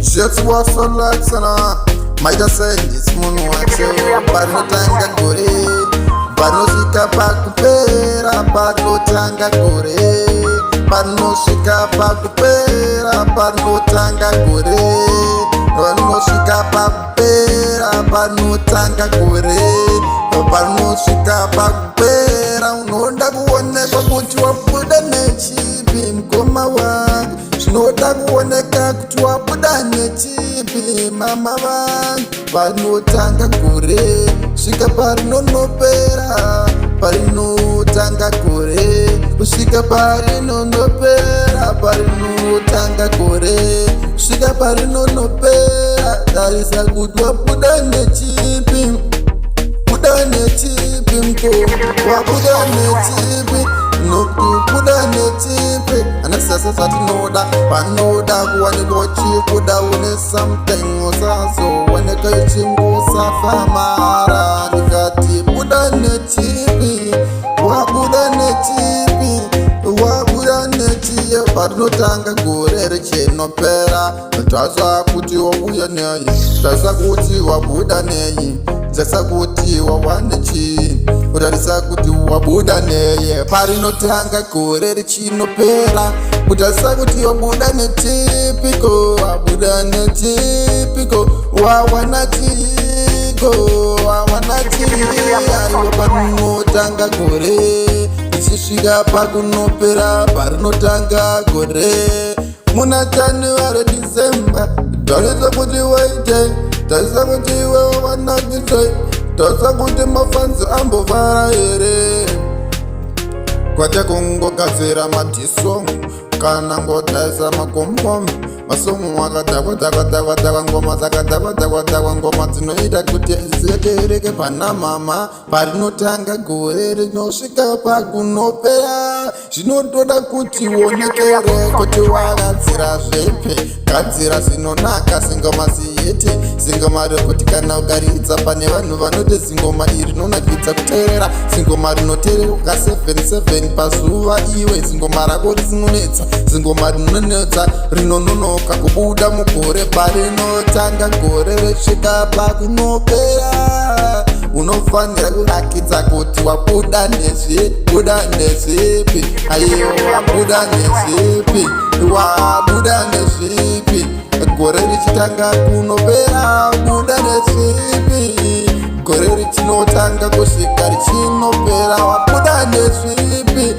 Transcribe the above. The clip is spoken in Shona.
Zvetsuwasolatsana maita sendisi munhu wacho. Parinotanga gore, panosvika pakupera. Panotanga gore, panosvika pakupera. Panotanga gore, panosvika pakupera. Panotanga gore, panosvika pakupera. Unoda kuonekwa kuti wabuda nechipi, mukoma wangu. Zvinoda kuoneka kuti wabuda nechipi, mama vangu. Panotanga gore, svika parinonopera. Parinotanga gore, kusvika parinonopera. Parinotanga gore, kusvika parinonopera. Tarisa kuti wabuda nechipi, buda nechipi mko, wabuda nechipi, nokubuda nechipi. Anasasa zvatinoda, panoda kuwanikwa uchibuda une something. Usazooneka uchingosafa mara. Ndikati buda nechipi, wabuda nechipi, wabuda nechiye. Parinotanga gore richinopera, tarisa kuti wauya nei, tarisa kuti wabuda nei, tarisa kuti wawane chii, kutarisa kuti wabuda neye. Parinotanga gore richinopera, kutarisa kuti wabuda nechipiko, wabuda nechipiko, wawana chiiko, wawana chii. Aiwa, parinotanga gore richisvika pakunopera. Parinotanga gore muna January, December, tarisa kuti waite, tarisa kuti iwe wanakisei, tarisa kuti mafans ambofara here, kwete kungogadzira madiss song kana ngotaisa makombom. Masong akadhakwa dhakwa dhakwa dhakwa, ngoma dzakadhakwa dhakwa dhakwa, ngoma dzinoita kuti dzisateereke pana mama. Parinotanga gore rinosvika pakunopera, zvinotoda kuti uonekere kuti wagadzira zvepe. Gadzira zvinonaka, zingoma zihit, zingoma rekuti kana ukaridza pane vanhu vanoti zingoma iri rinonakidza kuteerera, zingoma rinoteererwa 77 pazuva. Iwe zingoma rako rinonetsa, zingoma rinonetsa, rinononoka kubuda mugore. Parinotanga gore resvika pakunopera, unofanira kurakidza kuti wabuda nezvi, buda nezvipi. Aiwa, wabuda nezvipi, wabuda nezvipi. Gore richitanga kunopera, buda nezvipi. Gore richinotanga kusvika richinopera, wabuda nezvipi.